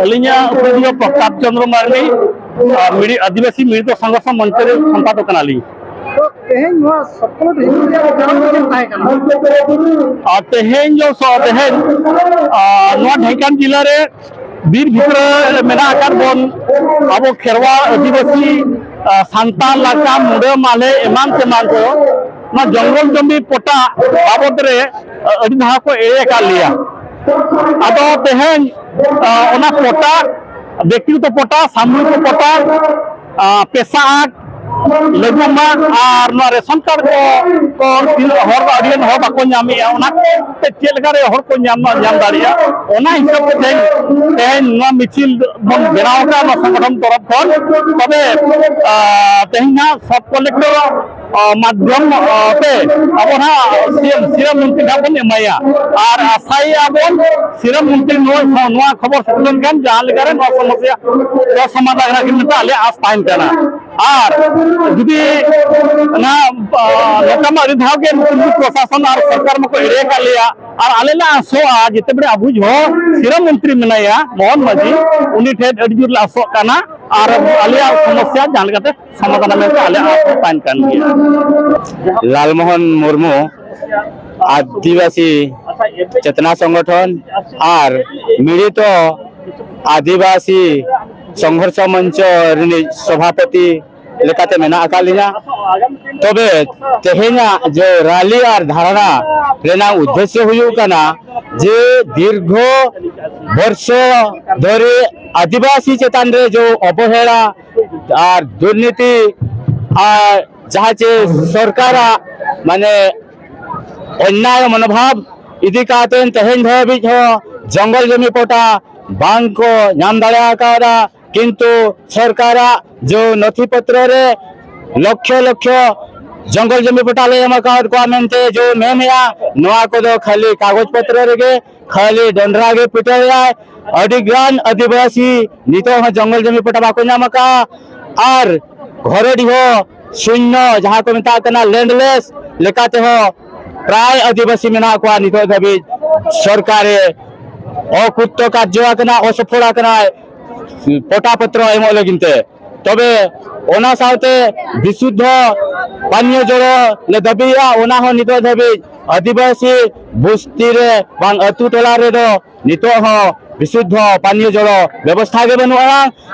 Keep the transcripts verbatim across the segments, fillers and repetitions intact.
ᱟᱹᱞᱤᱧᱟᱜ ᱩᱯᱨᱩᱢ ᱫᱚ ᱯᱨᱚᱛᱟᱯ ᱪᱚᱸᱫᱽᱨᱚ ᱢᱟᱹᱨᱰᱤ, ᱟᱨ ᱢᱤᱲᱤ-, ᱟᱹᱫᱤᱵᱟᱹᱥᱤ ᱢᱤᱲᱤᱛᱚ ᱥᱚᱝᱜᱷᱚᱨᱥᱚ ᱢᱚᱧᱪᱚ ᱨᱮ ᱥᱚᱢᱯᱟᱫᱚᱠ ᱠᱟᱱᱟᱞᱤᱧ᱾ ᱛᱚ, ᱛᱮᱦᱮᱧ ᱱᱚᱣᱟ ᱥᱚᱯᱚᱦᱚᱫ ᱦᱤᱡᱩᱜ ᱨᱮᱭᱟᱜ ᱠᱟᱨᱚᱱ ᱫᱚ ᱪᱮᱫ ᱛᱟᱦᱮᱸ ᱠᱟᱱᱟ? ᱟᱨ ᱛᱮᱦᱮᱧ ᱫᱚ ᱥᱚ-, ᱛᱮᱦᱮᱧ, ᱟᱨ ᱱᱚᱣᱟ ᱰᱷᱮᱝᱠᱟᱱ ᱡᱮᱞᱟ ᱨᱮ ᱵᱤᱨ ᱵᱷᱤᱛᱨᱤ ᱨᱮ ᱢᱮᱱᱟᱜ ᱟᱠᱟᱫ ᱵᱚᱱ ᱟᱵᱚ ᱠᱷᱮᱨᱣᱟᱲ ᱟᱹᱫᱤᱵᱟᱹᱥᱤ, ᱟᱨ ᱥᱟᱱᱛᱟᱲ ᱞᱟᱠᱟ, ᱢᱩᱰᱟᱹ, ᱢᱟᱞᱦᱮ ᱮᱢᱟᱱ ᱛᱮᱢᱟᱱ ᱠᱚ ᱱᱚᱣᱟ ᱡᱚᱝᱜᱚᱞ ᱡᱚᱢᱤ ᱯᱚᱴᱟ ᱵᱟᱵᱚᱫ ᱨᱮ ᱟᱹᱰᱤ ᱫᱷᱟᱣ ᱠᱚ ᱮᱲᱮ ᱟᱠᱟᱫ ᱞᱮᱭᱟ᱾ ᱟᱫᱚ ᱛᱮᱦᱮᱧ, ᱟᱨ ᱚᱱᱟ ᱯᱚᱴᱟ, ᱵᱮᱠᱛᱤᱜᱚᱛᱚ ᱯᱚᱴᱟ, ᱥᱟᱢᱩᱦᱤᱠ ᱯᱚᱴᱟ, ᱟᱨ ᱯᱮᱥᱟ ᱟᱸᱠ, ᱞᱟᱹᱜᱩ ᱢᱟᱜ ᱟᱨ ᱱᱚᱣᱟ ᱨᱮᱥᱚᱱ ᱠᱟᱨᱰ ᱠᱚ, ᱠᱚ ᱛᱤᱱᱟᱹᱜ ᱦᱚᱲ ᱫᱚ ᱟᱹᱰᱤ ᱜᱟᱱ ᱦᱚᱲ ᱵᱟᱠᱚ ᱧᱟᱢᱮᱜᱼᱟ, ᱚᱱᱟ ᱠᱚ ᱪᱮᱫ ᱞᱮᱠᱟ ᱨᱮ ᱦᱚᱲ ᱠᱚ ᱧᱟᱢ, ᱧᱟᱢ ᱫᱟᱲᱮᱭᱟᱜᱼᱟ, ᱚᱱᱟ ᱦᱤᱥᱟᱹᱵ ᱛᱮ ᱛᱮᱦᱮᱧ, ᱛᱮᱦᱮᱧ ᱱᱚᱣᱟ ᱢᱤᱪᱷᱤᱞ ᱵᱚᱱ ᱵᱮᱱᱟᱣ ᱟᱠᱟᱫ ᱱᱚᱣᱟ ᱥᱚᱝᱜᱚᱴᱷᱚᱱ ᱛᱚᱨᱚᱯ ᱠᱷᱚᱱ᱾ ᱛᱚᱵᱮ, ᱟᱨ ᱛᱮᱦᱮᱧ ᱱᱟᱦᱟᱜ ᱥᱟᱵ ᱠᱚᱞᱮᱠᱴᱚᱨ, ᱟᱨ ᱢᱟᱫᱽᱫᱷᱚᱢ, ᱟᱨ ᱛᱮ ᱟᱵᱚ ᱱᱟᱦᱟᱜ ᱥᱤ ᱮᱢ, ᱥᱤ ᱮᱢ ᱢᱚᱱᱛᱨᱤ ᱱᱟᱦᱟᱜ ᱵᱚᱱ ᱮᱢᱟᱭᱟ᱾ ᱟᱨ ᱟᱥᱟᱭᱮᱜᱼᱟ ᱵᱚᱱ ᱥᱤ ᱮᱢ ᱢᱚᱱᱛᱨᱤ ᱱᱚᱣᱟ, ᱱᱚᱣᱟ ᱠᱷᱚᱵᱚᱨ ᱥᱮᱴᱮᱨ ᱞᱮᱱᱠᱷᱟᱱ ᱡᱟᱦᱟᱸ ᱞᱮᱠᱟ ᱨᱮ ᱱᱚᱣᱟ ᱥᱚᱢᱚᱥᱭᱟ ᱠᱚ ᱥᱚᱢᱟᱫᱷᱟᱱ ᱟᱠᱟᱱᱟ ᱢᱮᱱᱛᱮ ᱟᱞᱮᱭᱟᱜ ᱟᱸᱥ ᱛᱟᱦᱮᱱ ᱠᱟᱱᱟ᱾ ᱟᱨ ᱡᱩᱫᱤ ᱚᱱᱟ, ᱟ, ᱱᱚᱝᱠᱟ ᱢᱟ ᱟᱹᱰᱤ ᱫᱷᱟᱣ ᱜᱮ ᱱᱩᱠᱩ ᱯᱨᱚᱥᱟᱥᱚᱱ ᱟᱨ ᱥᱚᱨᱠᱟᱨ ᱢᱟᱠᱚ ᱮᱲᱮ ᱟᱠᱟᱫ ᱞᱮᱭᱟ᱾ ᱟᱨ ᱟᱞᱮ ᱞᱮ ᱟᱸᱥᱚᱜᱼᱟ, ᱡᱮᱛᱮ ᱵᱮᱲᱟ ᱟᱵᱚᱭᱤᱡ ᱦᱚᱸ ᱥᱤ ᱮᱢ ᱢᱚᱱᱛᱨᱤ ᱢᱮᱱᱟᱭᱟ ᱢᱳᱦᱚᱱ ᱢᱟᱹᱡᱷᱤ, ᱩᱱᱤ ᱴᱷᱮᱱ ᱟᱹᱰᱤ ᱡᱳᱨ ᱞᱮ ᱟᱸᱥᱚᱜ ᱠᱟᱱᱟ᱾ ᱟᱨ ᱟᱞᱮᱭᱟᱜ ᱥᱚᱢᱚᱥᱭᱟ ᱡᱟᱦᱟᱸ ᱞᱮᱠᱟᱛᱮ ᱥᱚᱢᱟᱫᱷᱟᱱᱟ ᱢᱮᱱᱛᱮ ᱟᱞᱮᱭᱟᱜ ᱟᱸᱥ ᱦᱚᱸ ᱛᱟᱦᱮᱱ ᱠᱟᱱ ᱜᱮᱭᱟ᱾ ᱞᱟᱞᱢᱳᱦᱚᱱ ᱢᱩᱨᱢᱩ, ᱟᱹᱫᱤᱵᱟᱹᱥᱤ ᱪᱮᱛᱱᱟ ᱥᱚᱝᱜᱚᱴᱷᱚᱱ ᱟᱨ ᱢᱤᱲᱤᱛᱚ ᱟᱹᱫᱤᱵᱟᱹᱥᱤ ᱥᱚᱝᱜᱷᱚᱨᱥᱚ ᱢᱚᱧᱪᱚ ᱨᱤᱱᱤᱡ ᱥᱚᱵᱷᱟᱯᱚᱛᱤ ᱞᱮᱠᱟᱛᱮ ᱢᱮᱱᱟᱜ ᱟᱠᱟᱫ ᱞᱤᱧᱟ᱾ ᱛᱚᱵᱮ ᱛᱮᱦᱮᱧᱟᱜ ᱡᱮ ᱨᱟᱞᱤ ᱟᱨ ᱫᱷᱟᱨᱱᱟ ᱨᱮᱱᱟᱜ ᱩᱫᱽᱫᱮᱥᱭᱚ ᱦᱩᱭᱩᱜ ᱠᱟᱱᱟ ᱡᱮ ᱫᱤᱨᱜᱷᱚ ᱵᱚᱨᱥᱚ ᱫᱷᱚᱨᱮ ᱟᱹᱫᱤᱵᱟᱹᱥᱤ ᱪᱮᱛᱟᱱ ᱨᱮ ᱡᱮ ᱚᱵᱚᱦᱮᱲᱟ ᱟᱨ ᱫᱩᱨᱱᱤᱛᱤ ᱟᱨ ᱡᱟᱦᱟᱸ ᱪᱮ ᱥᱚᱨᱠᱟᱨᱟᱜ ᱢᱟᱱᱮ ᱚᱱᱱᱟᱭ ᱢᱚᱱᱳᱵᱷᱟᱵ ᱤᱫᱤ ᱠᱟᱛᱮ ᱛᱮᱦᱮᱧ ᱫᱷᱟᱹᱵᱤᱡ ᱦᱚᱸ ᱡᱚᱝᱜᱚᱞ ᱡᱚᱢᱤ ᱯᱚᱴᱟ ᱵᱟᱝ ᱠᱚ ᱧᱟᱢ ᱫᱟᱲᱮ ᱟᱠᱟᱫᱟ᱾ ᱠᱤᱱᱛᱩ ᱥᱚᱨᱠᱟᱨᱟᱜ ᱡᱮ ᱱᱚᱛᱷᱤ ᱯᱚᱛᱨᱚ ᱨᱮ ᱞᱚᱠᱷᱭᱚ ᱞᱚᱠᱷᱭᱚ ᱡᱚᱝᱜᱚᱞ ᱡᱚᱢᱤ ᱯᱚᱴᱟ ᱞᱮ ᱮᱢ ᱟᱠᱟᱫ ᱠᱚᱣᱟ ᱢᱮᱱᱛᱮ ᱡᱮ ᱢᱮᱱᱮᱜᱼᱟ, ᱱᱚᱣᱟ ᱠᱚᱫᱚ ᱠᱷᱟᱹᱞᱤ ᱠᱟᱜᱚᱡᱽ ᱯᱚᱛᱨᱚ ᱨᱮᱜᱮ ᱠᱷᱟᱹᱞᱤ ᱰᱚᱱᱰᱨᱟ ᱜᱮ ᱯᱤᱴᱟᱹᱣᱮᱜᱼᱟᱭ᱾ ᱟᱹᱰᱤ ᱜᱟᱱ ᱟᱹᱫᱤᱵᱟᱹᱥᱤ ᱱᱤᱛᱚᱜ ᱦᱚᱸ ᱡᱚᱝᱜᱚᱞ ᱡᱚᱢᱤ ᱯᱚᱴᱟ ᱵᱟᱠᱚ ᱧᱟᱢ ᱟᱠᱟᱫᱼᱟ᱾ ᱟᱨ ᱜᱷᱚᱨᱚᱰᱤ ᱦᱚᱸ ᱥᱩᱱᱱᱚ, ᱡᱟᱦᱟᱸ ᱠᱚ ᱢᱮᱛᱟᱜ ᱠᱟᱱᱟ ᱞᱮᱱᱰᱞᱮᱥ ᱞᱮᱠᱟ ᱛᱮᱦᱚᱸ ᱯᱨᱟᱭ ᱟᱹᱫᱤᱵᱟᱹᱥᱤ ᱢᱮᱱᱟᱜ ᱠᱚᱣᱟ ᱱᱤᱛᱚᱜ ᱫᱷᱟᱹᱵᱤᱡ ᱥᱚᱨᱠᱟᱨᱮ ᱚᱠᱩᱛᱛᱚ ᱠᱟᱨᱡᱚ ᱟᱠᱟᱱᱟ, ᱚᱥᱚᱯᱷᱚᱞ ᱟᱠᱟᱱᱟᱭ ᱯᱚᱴᱟ ᱯᱚᱛᱨᱚ ᱮᱢᱚᱜ ᱞᱟᱹᱜᱤᱫ ᱛᱮ᱾ ᱛᱚᱵᱮ ᱚᱱᱟ ᱥᱟᱶᱛᱮ ᱵᱤᱥᱩᱫᱽᱫᱷᱚ ᱯᱟᱱᱤᱭᱚ ᱡᱚᱞᱚ ᱞᱮ ᱫᱟᱹᱵᱤᱭᱮᱫᱼᱟ, ᱚᱱᱟ ᱦᱚᱸ ᱱᱤᱛᱚᱜ ᱫᱷᱟᱹᱵᱤᱡ ᱟᱹᱫᱤᱵᱟᱹᱥᱤ ᱵᱚᱥᱛᱤ ᱨᱮ ᱵᱟᱝ ᱟᱹᱛᱩ ᱴᱚᱞᱟ ᱨᱮᱫᱚ ᱱᱤᱛᱚᱜ ᱦᱚᱸ ᱵᱤᱥᱩᱫᱽᱫᱷᱚ ᱯᱟᱱᱤᱭᱚ ᱡᱚᱞᱚ ᱵᱮᱵᱚᱥᱛᱷᱟ ᱜᱮ ᱵᱟᱹᱱᱩᱜ ᱟᱱᱟ᱾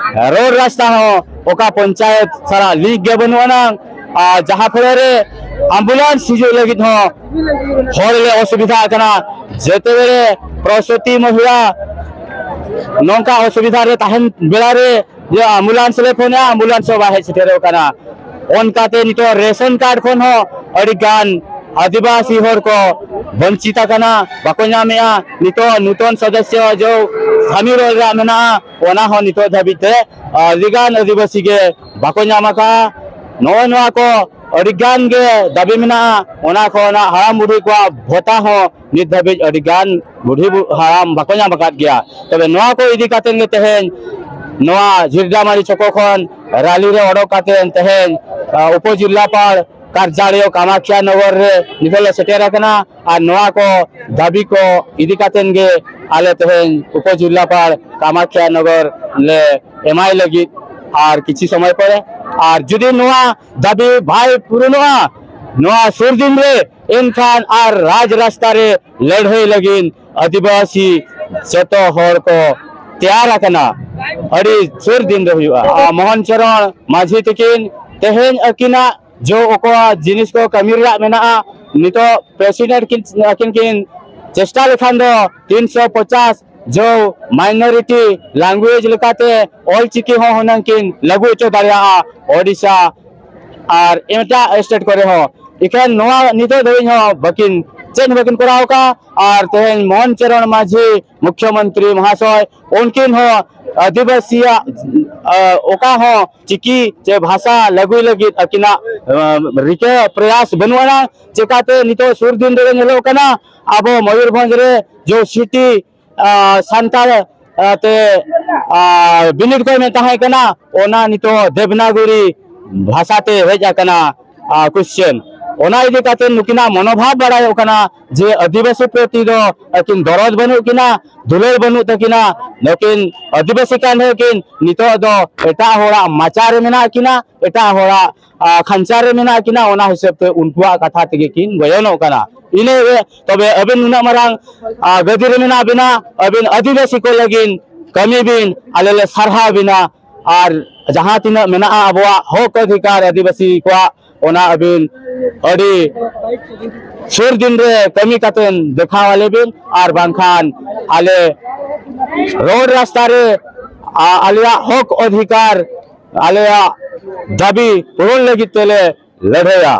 ᱨᱳᱰ ᱨᱟᱥᱛᱟ ᱦᱚᱸ ᱚᱠᱟ ᱯᱚᱧᱪᱟᱭᱮᱛ ᱥᱟᱞᱟᱜ ᱞᱤᱝᱠ ᱜᱮ ᱵᱟᱹᱱᱩᱜ ᱟᱱᱟ, ᱟᱨ ᱡᱟᱦᱟᱸ ᱯᱷᱚᱞᱚ ᱨᱮ ᱟᱢᱵᱩᱞᱟᱱᱥ ᱦᱤᱡᱩᱜ ᱞᱟᱹᱜᱤᱫ ᱦᱚᱸ ᱦᱚᱲ ᱞᱮ ᱚᱥᱩᱵᱤᱫᱷᱟ ᱟᱠᱟᱱᱟ᱾ ᱡᱮᱛᱮ ᱵᱮᱲᱮ ᱯᱨᱚᱥᱩᱛᱤ ᱢᱚᱦᱤᱞᱟ ᱱᱚᱝᱠᱟ ᱚᱥᱩᱵᱤᱫᱷᱟ ᱨᱮ ᱛᱟᱦᱮᱱ ᱵᱮᱲᱟ ᱨᱮ ᱡᱮ ᱟᱢᱵᱩᱞᱟᱱᱥ ᱞᱮ ᱯᱷᱳᱱᱟ, ᱟᱢᱵᱩᱞᱟᱱᱥ ᱦᱚᱸ ᱵᱟᱭ ᱦᱮᱡ ᱥᱮᱴᱮᱨᱚᱜ ᱠᱟᱱᱟ᱾ ᱚᱱᱠᱟᱛᱮ ᱱᱤᱛᱚᱜ ᱨᱮᱥᱚᱱ ᱠᱟᱨᱰ ᱠᱷᱚᱱ ᱦᱚᱸ ᱟᱹᱰᱤ ᱜᱟᱱ ᱟᱹᱫᱤᱵᱟᱹᱥᱤ ᱦᱚᱲ ᱠᱚ ᱵᱚᱧᱪᱤᱛ ᱟᱠᱟᱱᱟ, ᱵᱟᱠᱚ ᱧᱟᱢᱮᱜᱼᱟ᱾ ᱱᱤᱛᱚᱜ ᱱᱩᱛᱚᱱ ᱥᱚᱫᱚᱥᱭᱚ ᱡᱚ ᱥᱟᱢᱤᱞ ᱨᱮᱭᱟᱜ ᱢᱮᱱᱟᱜᱼᱟ, ᱚᱱᱟ ᱦᱚᱸ ᱱᱤᱛᱚᱜ ᱫᱷᱟᱹᱵᱤᱡ ᱛᱮ ᱟᱹᱰᱤ ᱜᱟᱱ ᱟᱹᱫᱤᱵᱟᱹᱥᱤ ᱜᱮ ᱵᱟᱠᱚ ᱧᱟᱢ ᱟᱠᱟᱫᱼᱟ᱾ ᱱᱚᱜᱼᱚᱭ ᱱᱚᱣᱟ ᱠᱚ ᱟᱹᱰᱤ ᱜᱟᱱ ᱜᱮ ᱫᱟᱹᱵᱤ ᱢᱮᱱᱟᱜᱼᱟ᱾ ᱚᱱᱟ ᱠᱷᱚᱱᱟᱜ ᱦᱟᱲᱟᱢ ᱵᱩᱰᱷᱤ ᱠᱚᱣᱟᱜ ᱵᱷᱚᱛᱟ ᱦᱚᱸ ᱱᱤᱛ ᱫᱷᱟᱹᱵᱤᱡ ᱟᱹᱰᱤ ᱜᱟᱱ ᱵᱩᱰᱷᱤ ᱵᱩ-, ᱦᱟᱲᱟᱢ ᱵᱟᱠᱚ ᱧᱟᱢ ᱟᱠᱟᱫ ᱜᱮᱭᱟ᱾ ᱛᱚᱵᱮ ᱱᱚᱣᱟ ᱠᱚ ᱤᱫᱤ ᱠᱟᱛᱮ ᱜᱮ ᱛᱮᱦᱮᱧ ᱱᱚᱣᱟ ᱡᱷᱤᱨᱰᱟᱢᱟᱲᱤ ᱪᱚᱠᱚ ᱠᱷᱚᱱ ᱨᱟᱞᱤ ᱨᱮ ᱚᱰᱚᱠ ᱠᱟᱛᱮ ᱛᱮᱦᱮᱧ, ᱟ, ᱩᱯᱚᱡᱮᱞᱟᱯᱟᱲ ᱠᱟᱨᱡᱟᱞᱚᱭ ᱠᱟᱢᱟᱠᱷᱤᱭᱟ ᱱᱚᱜᱚᱨ ᱨᱮ ᱱᱤᱛᱚᱜ ᱞᱮ ᱥᱮᱴᱮᱨ ᱟᱠᱟᱱᱟ᱾ ᱟᱨ ᱱᱚᱣᱟ ᱠᱚ ᱫᱟᱹᱵᱤ ᱠᱚ ᱤᱫᱤ ᱠᱟᱛᱮ ᱜᱮ ᱟᱞᱮ ᱛᱮᱦᱮᱧ ᱩᱯᱚᱡᱮᱞᱟᱯᱟᱲ ᱠᱟᱢᱟᱠᱷᱤᱭᱟ ᱱᱚᱜᱚᱨ ᱞᱮ ᱮᱢᱟᱭ ᱞᱟᱹᱜᱤᱫ ᱟᱨ ᱠᱤᱪᱷᱤ ᱥᱚᱢᱚᱭ ᱯᱚᱨᱮ᱾ ᱟᱨ ᱡᱩᱫᱤ ᱱᱚᱣᱟ ᱫᱟᱹᱵᱤ ᱵᱟᱭ ᱯᱩᱨᱩᱱᱚᱜᱼᱟ ᱱᱚᱣᱟ ᱥᱩᱨ ᱫᱤᱱ ᱨᱮ, ᱮᱱᱠᱷᱟᱱ ᱟᱨ ᱨᱟᱡᱽ ᱨᱟᱥᱛᱟ ᱨᱮ ᱞᱟᱹᱲᱦᱟᱹᱭ ᱞᱟᱹᱜᱤᱫ ᱟᱹᱫᱤᱵᱟᱹᱥᱤ ᱡᱚᱛᱚ ᱦᱚᱲ ᱠᱚ ᱛᱮᱭᱟᱨ ᱟᱠᱟᱱᱟ᱾ ᱟᱹᱰᱤ ᱥᱩᱨ ᱫᱤᱱ ᱨᱮ ᱦᱩᱭᱩᱜᱼᱟ᱾ ᱟᱨ ᱢᱳᱦᱚᱱ ᱪᱚᱨᱚᱬ ᱢᱟᱹᱡᱷᱤ ᱛᱤᱠᱤᱱ ᱛᱮᱦᱮᱧ ᱟᱹᱠᱤᱱᱟᱜ ᱡᱚ ᱚᱠᱚᱣᱟᱜ ᱡᱤᱱᱤᱥ ᱠᱚ ᱠᱟᱹᱢᱤ ᱨᱮᱭᱟᱜ ᱢᱮᱱᱟᱜᱼᱟ, ᱱᱤᱛᱚᱜ ᱯᱨᱮᱥᱤᱰᱮᱱᱴ ᱠᱤᱱ, ᱟᱹᱠᱤᱱ ᱠᱤᱱ ᱪᱮᱥᱴᱟ ᱞᱮᱠᱷᱟᱱ ᱫᱚ ᱛᱤᱱᱥᱚ ᱯᱚᱪᱟᱥ ᱡᱚ ᱢᱟᱭᱱᱚᱨᱤᱴᱤ ᱞᱮᱝᱜᱩᱭᱮᱡᱽ ᱞᱮᱠᱟᱛᱮ ᱚᱞᱪᱤᱠᱤ ᱦᱚᱸ ᱦᱩᱱᱟᱹᱝ ᱠᱤᱱ ᱞᱟᱹᱜᱩ ᱦᱚᱪᱚ ᱫᱟᱲᱮᱭᱟᱜᱼᱟ ᱳᱰᱤᱥᱟ ᱟᱨ ᱮᱴᱟᱜ ᱥᱴᱮᱴ ᱠᱚᱨᱮ ᱦᱚᱸ᱾ ᱤᱠᱷᱟᱹᱱ ᱱᱚᱣᱟ ᱱᱤᱛᱚᱜ ᱫᱷᱟᱹᱵᱤᱡ ᱦᱚᱸ ᱵᱟᱹᱠᱤᱱ, ᱪᱮᱫ ᱦᱚᱸ ᱵᱟᱹᱠᱤᱱ ᱠᱚᱨᱟᱣ ᱟᱠᱟᱫᱼᱟ᱾ ᱟᱨ ᱛᱮᱦᱮᱧ ᱢᱳᱦᱚᱱ ᱪᱚᱨᱚᱬ ᱢᱟᱹᱡᱷᱤ ᱢᱩᱠᱷᱭᱚᱢᱚᱱᱛᱨᱤ ᱢᱚᱦᱟᱥᱚᱭ ᱩᱱᱠᱤᱱ ᱦᱚᱸ ᱟᱹᱫᱤᱵᱟᱹᱥᱤᱭᱟᱜ, ᱟ, ᱚᱠᱟ ᱦᱚᱸ ᱪᱤᱠᱤ ᱪᱮ ᱵᱷᱟᱥᱟ ᱞᱟᱹᱜᱩᱭ ᱞᱟᱹᱜᱤᱫ ᱟᱹᱠᱤᱱᱟᱜ, ᱟ, ᱨᱤᱠᱟᱹ ᱯᱨᱚᱭᱟᱥ ᱵᱟᱹᱱᱩᱜ ᱟᱱᱟ᱾ ᱪᱮᱠᱟᱛᱮ ᱱᱤᱛᱚᱜ ᱥᱩᱨ ᱫᱤᱱ ᱨᱮᱜᱮ ᱧᱮᱞᱚᱜ ᱠᱟᱱᱟ ᱟᱵᱚ ᱢᱚᱭᱩᱨᱵᱷᱚᱸᱡᱽ ᱨᱮ ᱡᱚ ᱥᱤᱴᱤ, ᱟ, ᱥᱟᱱᱛᱟᱲ, ᱟ, ᱛᱮ, ᱟ, ᱵᱤᱱᱤᱰ ᱠᱚ ᱢᱮ ᱛᱟᱦᱮᱸ ᱠᱟᱱᱟ, ᱚᱱᱟ ᱱᱤᱛᱚᱜ ᱫᱮᱵᱽᱱᱟᱜᱚᱨᱤ ᱵᱷᱟᱥᱟ ᱛᱮ ᱦᱮᱡ ᱟᱠᱟᱱᱟ, ᱟ, ᱠᱚᱥᱪᱮᱱ᱾ ᱚᱱᱟ ᱤᱫᱤ ᱠᱟᱛᱮ ᱱᱩᱠᱤᱱᱟᱜ ᱢᱚᱱᱳᱵᱷᱟᱵ ᱵᱟᱲᱟᱭᱚᱜ ᱠᱟᱱᱟ ᱡᱮ ᱟᱹᱫᱤᱵᱟᱹᱥᱤ ᱯᱨᱚᱛᱤ ᱫᱚ ᱟᱹᱠᱤᱱ ᱫᱚᱨᱚᱫ ᱵᱟᱹᱱᱩᱜ ᱠᱤᱱᱟ, ᱫᱩᱞᱟᱹᱲ ᱵᱟᱹᱱᱩᱜ ᱛᱟᱹᱠᱤᱱᱟ᱾ ᱱᱩᱠᱤᱱ ᱟᱹᱫᱤᱵᱟᱹᱥᱤ ᱠᱟᱱ ᱨᱮᱦᱚᱸ ᱠᱤᱱ ᱱᱤᱛᱚᱜ ᱫᱚ ᱮᱴᱟᱜ ᱦᱚᱲᱟᱜ ᱢᱟᱪᱟ ᱨᱮ ᱢᱮᱱᱟᱜ ᱠᱤᱱᱟ, ᱮᱴᱟᱜ ᱦᱚᱲᱟᱜ ᱟ, ᱠᱷᱟᱧᱪᱟ ᱨᱮ ᱢᱮᱱᱟᱜ ᱠᱤᱱᱟ, ᱚᱱᱟ ᱦᱤᱥᱟᱹᱵ ᱛᱮ ᱩᱱᱠᱩᱣᱟᱜ ᱠᱟᱛᱷᱟ ᱛᱮᱜᱮ ᱠᱤᱱ ᱜᱚᱭᱚᱱᱚᱜ ᱠᱟᱱᱟ᱾ ᱤᱱᱟᱹ ᱜᱮ ᱛᱚᱵᱮ ᱟᱹᱵᱤᱱ ᱱᱩᱱᱟᱹᱜ ᱢᱟᱨᱟᱝ, ᱟ, ᱜᱟᱹᱫᱤ ᱨᱮ ᱢᱮᱱᱟᱜ ᱵᱤᱱᱟ, ᱟᱹᱵᱤᱱ ᱟᱹᱫᱤᱵᱟᱹᱥᱤ ᱠᱚ ᱞᱟᱹᱜᱤᱫ ᱠᱟᱹᱢᱤ ᱵᱤᱱ, ᱟᱞᱮ ᱞᱮ ᱥᱟᱨᱦᱟᱣ ᱵᱤᱱᱟ᱾ ᱟᱨ ᱡᱟᱦᱟᱸ ᱛᱤᱱᱟᱹᱜ ᱢᱮᱱᱟᱜᱼᱟ ᱟᱵᱚᱣᱟᱜ ᱦᱚᱠ ᱚᱫᱷᱤᱠᱟᱨ ᱟᱹᱫᱤᱵᱟᱹᱥᱤ ᱠᱚᱣᱟᱜ, ᱚᱱᱟ ᱟᱹᱵᱤᱱ ᱟᱹᱰᱤ ᱥᱩᱨ ᱫᱤᱱ ᱨᱮ ᱠᱟᱹᱢᱤ ᱠᱟᱛᱮᱱ ᱫᱮᱠᱷᱟᱣ ᱟᱞᱮ ᱵᱤᱱ, ᱟᱨ ᱵᱟᱝᱠᱷᱟᱱ ᱟᱞᱮ ᱨᱳᱰ ᱨᱟᱥᱛᱟ ᱨᱮ, ᱟ, ᱟᱞᱮᱭᱟᱜ ᱦᱚᱠ ᱚᱫᱷᱤᱠᱟᱨ, ᱟᱞᱮᱭᱟᱜ ᱫᱟᱹᱵᱤ ᱯᱩᱨᱚᱱ ᱞᱟᱹᱜᱤᱫ ᱛᱮᱞᱮ ᱞᱟᱹᱲᱦᱟᱹᱭᱟ᱾